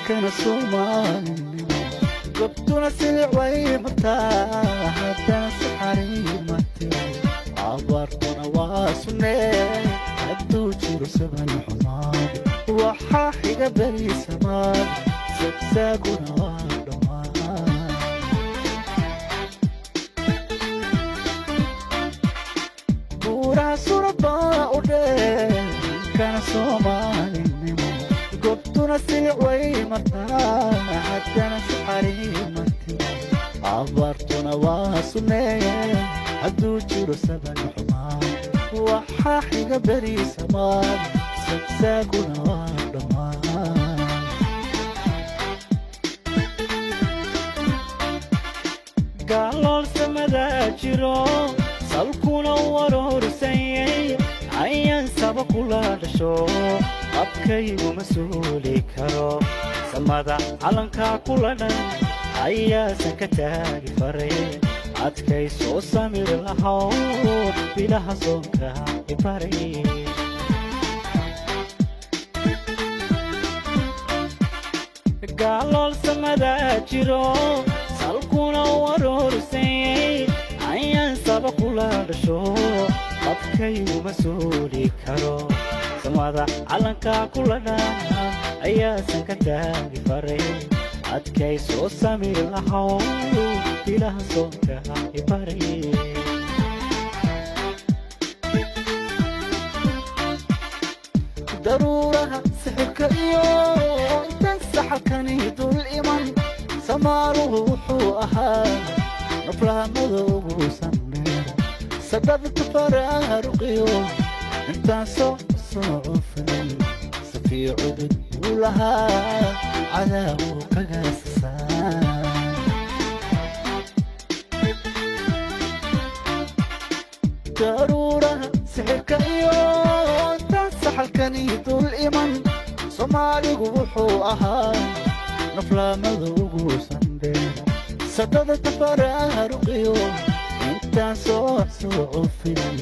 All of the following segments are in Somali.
Dhulkana Soomaalinimo, gobtuna silic way martaa, haddana si xariimatiro. Abaartuna waa sunnee, hadduu jiro saban xumaan, waxaa xiga beri samaad, sagsaaguna waa dhammaan. Buuraha surabaa u dheer, dhulkana Soomaalinimo, gobtuna silic way martaa, haddana si xariimatiro. Abaartuna waa sunnee, hadduu jiro saban xumaan, waxaa xiga beri samaad, sagsaaguna waa dhammaan. Gaalool samadaa jiro, salkuna waroorsanyay, ayaan saba kula dhasho, abkayguma suuli karo. Samada calankaa kula dhan ayaasan ka taagi faray, adkay soo samir lahow, bilaha soonka ibaray. Gaalool samadaa jiro, salkuna waroorsanyay, ayaan saba kula dhasho, abkayguma suuli karo. Samada calankaa kula dhan ayaasan ka taagi faray, adkay soo samir lahow, bilaha soonka ibaray. Daruuraha sixirka iyo intan saxalkani dul iman, samaaluhu wuxuu ahaa naflaha madowgu sandheer, sadhadka faraaruqiyo intaan soo cufnay, safiyo cudud buu lahaa, cadaawu kaga sasaan. Daruuraha sixirka iyo intaan saxalkani dul iman, Soomaaligu wuxuu ahaa naflaamada ugu sandheer, sadada tafaraaruqiyo intaan soo cufin,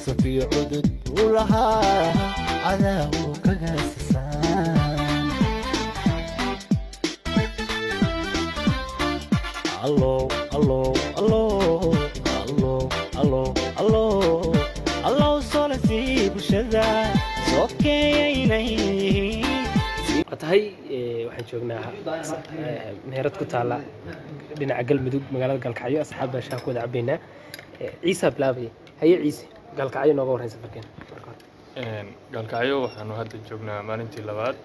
safiyo cudud buu lahaa, cadaawu kaga sasaan. Allow, allow, allow, allow, allow, allow, allow, solasii bulshada soo keeyaynay. Waa tahay, waxaan joognaa meherad ku taala dhinaca Galmudug, magaalada Gaalkacyo. Asxaab baa shaah ku wada cabaynaa. Ciisa bilaabaya. Haye Ciise, Gaalkacyo nooga warran safarkeen marka hore. Gaalkacyo waxaanu hadda joognaa maalintii labaad.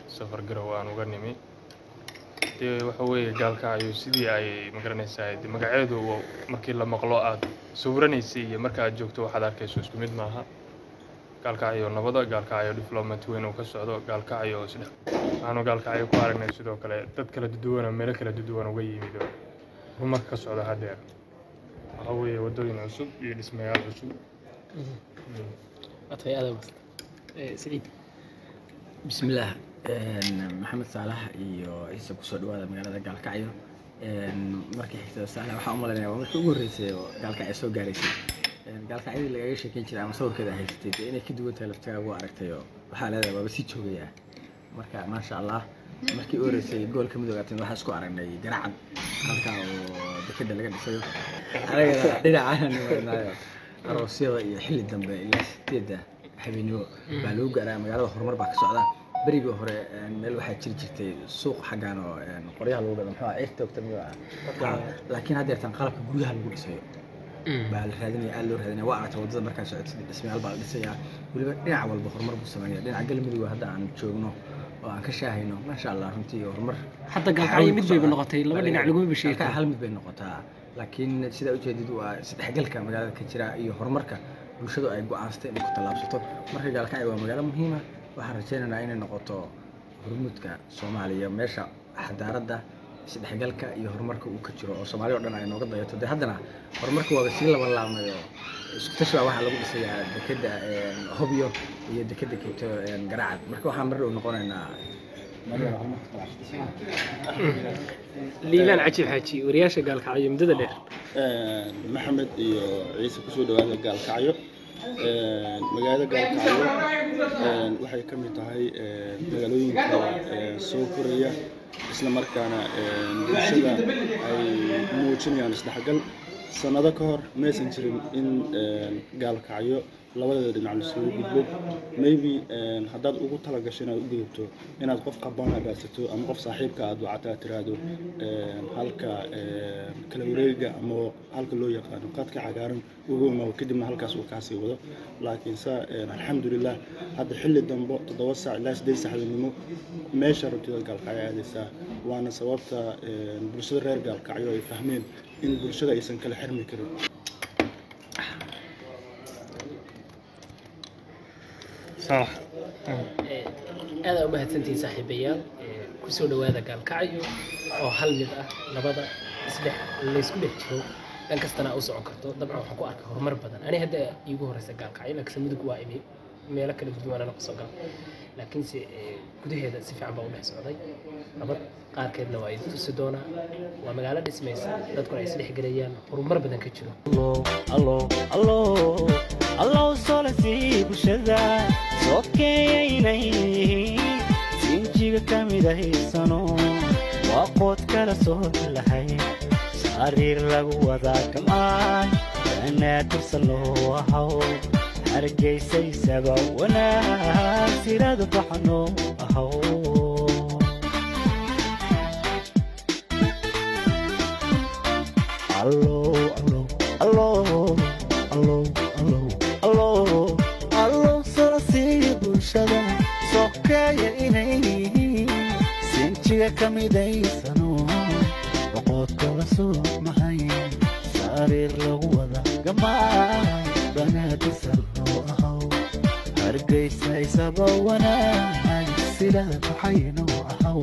Safar garow aan uga nimi. Dee waxa weeye Gaalkacyo sidii ay magaranaysaa, dee magaceedu markii la maqlo aad sawiranaysay iyo marka aad joogto waxaad arkayso isku mid maaha. Gaalkacyo nabada, Gaalkacyo development weyn uu ka socdo, Gaalkacyo isdhex. Waxaanu Gaalkacyo ku aragnay sidoo kale dad kala duduwan oo meelo kala duduwan uga yimid oo horumarka ka socda haddeer. Waxa weeye waddooyin cusub iyo dhismayaal cusub. Waa tahay, aad mahadsan. Saciid. Bismillaah. Maxamed Saalax iyo Ciise, kusoo dhawaada magaalada Gaalkacyo. Markii xigta, Saalax, waxaan u malaynayaa waa markii ugu horreysay oo Gaalkacyo soo gaaraysay. Gaalkacyadii lagaga sheekeyn jiray ama sawirkeeda haysatay dee inay ka duwan tahay laftigaagu aragtay oo waxaa leedahay waaba sii joogayaa. Marka maasha Allah, markii u horreysay gobolka Mudug atin waxaan isku aragnay Garacad, halkaa oo dekeda laga dhisayo. Anagana dhinacaan nimaadnaayo aroosyada iyo xilli dambe ilaa 8-da habeenimo baa lagu gaaraa magaalada. Horumar baa ka socda. Berigii hore meel waxaa jiri jirtay suuq xaggaan oo qoryaha lagu gado, muxuu ahaa, cirta ogta miyuu ahaa, laakiin haddeertan qalabka gudaha lagu dhisayo baa la raadinaya, aad loo raadinaya. Waa aragtay waddada markaa socotid, dhismayaal baa la dhisayaa, weliba dhinac walba horumar buu sameynaya. Dhinaca Galmudug hadda aan joogno oo aan ka shaahayno, maasha Allah, runtii horumar Hadda Gaalkacyo mid bayba noqotay, laba dhinac laguma basheegi. Gaalkacyo hal mid bay noqotaa, laakiin sidaa ujeedid waa isdhexgalka magaalada ka jira iyo horumarka bulshadu ay go'aansatay inay ku tallaabsato. Marka Gaalkacyo waa magaalo muhiima. Waxaan rajaynaynaa inay noqoto hormuudka Soomaaliya, meesha xadaaradda, isdhexgalka iyo horumarka uu ka jiro oo Soomaaliya oo dhan ay nooga dayato. Dee haddana horumarka waaba sii laban laabmay oo isku tashi baa waxaa lagu dhisayaa dekeda Hobyo iyo dekeda Kibto Garacad. Marka waxaan mar dhow noqonaynaa magaalada horumarka ku tallaabsatay. Liibaan Cajiib Xaaji, wariyaasha Gaalkacyo muddada dheer. Maxamed iyo Ciise, kusoo dhawaada Gaalkacyo. Magaalada Gaalkacyo waxay ka mid tahay magaalooyinka soo koraya, isla markaana bulshada ay muujinayaan isdhexgal. Sanado ka hor maysan jirin in Gaalkacyo labadeeda dhinac laisugu gudbo. Maybe haddaad ugu talagasho inaad u gudubto, inaad qof qabana raadsato ama qof saaxiibka aad wacata aad tiraahdo halka kala wareega ama halka loo yaqaano qadka cagaaran ugu imaado, kadibna halkaas uu kaasii wado. Laakiin sa alxamdulilah, hadda xilli dambo 7 saac ilaa 8 saac habeenimo meesha rabtida Gaalkacyo aadaysaa. Waana sababta bulshada reer Gaalkacyo ay fahmeen in bulshada aysan kala xirmi karin. Saalax. Aad aa u mahadsantihiin, saaxiibayaal. Kusoo dhawaada Gaalkacyo oo hal mid ah, labada isdhex laysku dhex jiro, dhan kastana u socon karto. Dabcan waxaan ku arkay horumar badan. Ani hadda iigu horeysa Gaalkacyo, laakiinse Mudug waa imi, meelo kala duwanana kusoo galay, laakiinse gudaheeda si fiican baa u dhex socday. Nabad qaarkeedna waa idin tusi doonaa. Waa magaalo dhismaysa, dadkuna ay isdhex gelayaan, horumar badan ka jiro. Allo, allo, allow solasii bulshada sokeeyaynay sinjiga ka midahaysano, waa qood kala soo lahay, sariir lagu wadaa kamaan banaadirsan loo ahaw, hargeysaysaba wanaag sirada baxno ahaw. Allow, allow, allow, allow, allow, allow. Allow solasii bulshada sokeeya inay yihiin sinjiga ka midaysano, boqodkala suumahay, sariir lagu wada gamaa, banaadisan loo ahaw, Hargeysa isaba wanaag silada baxayno ahaw.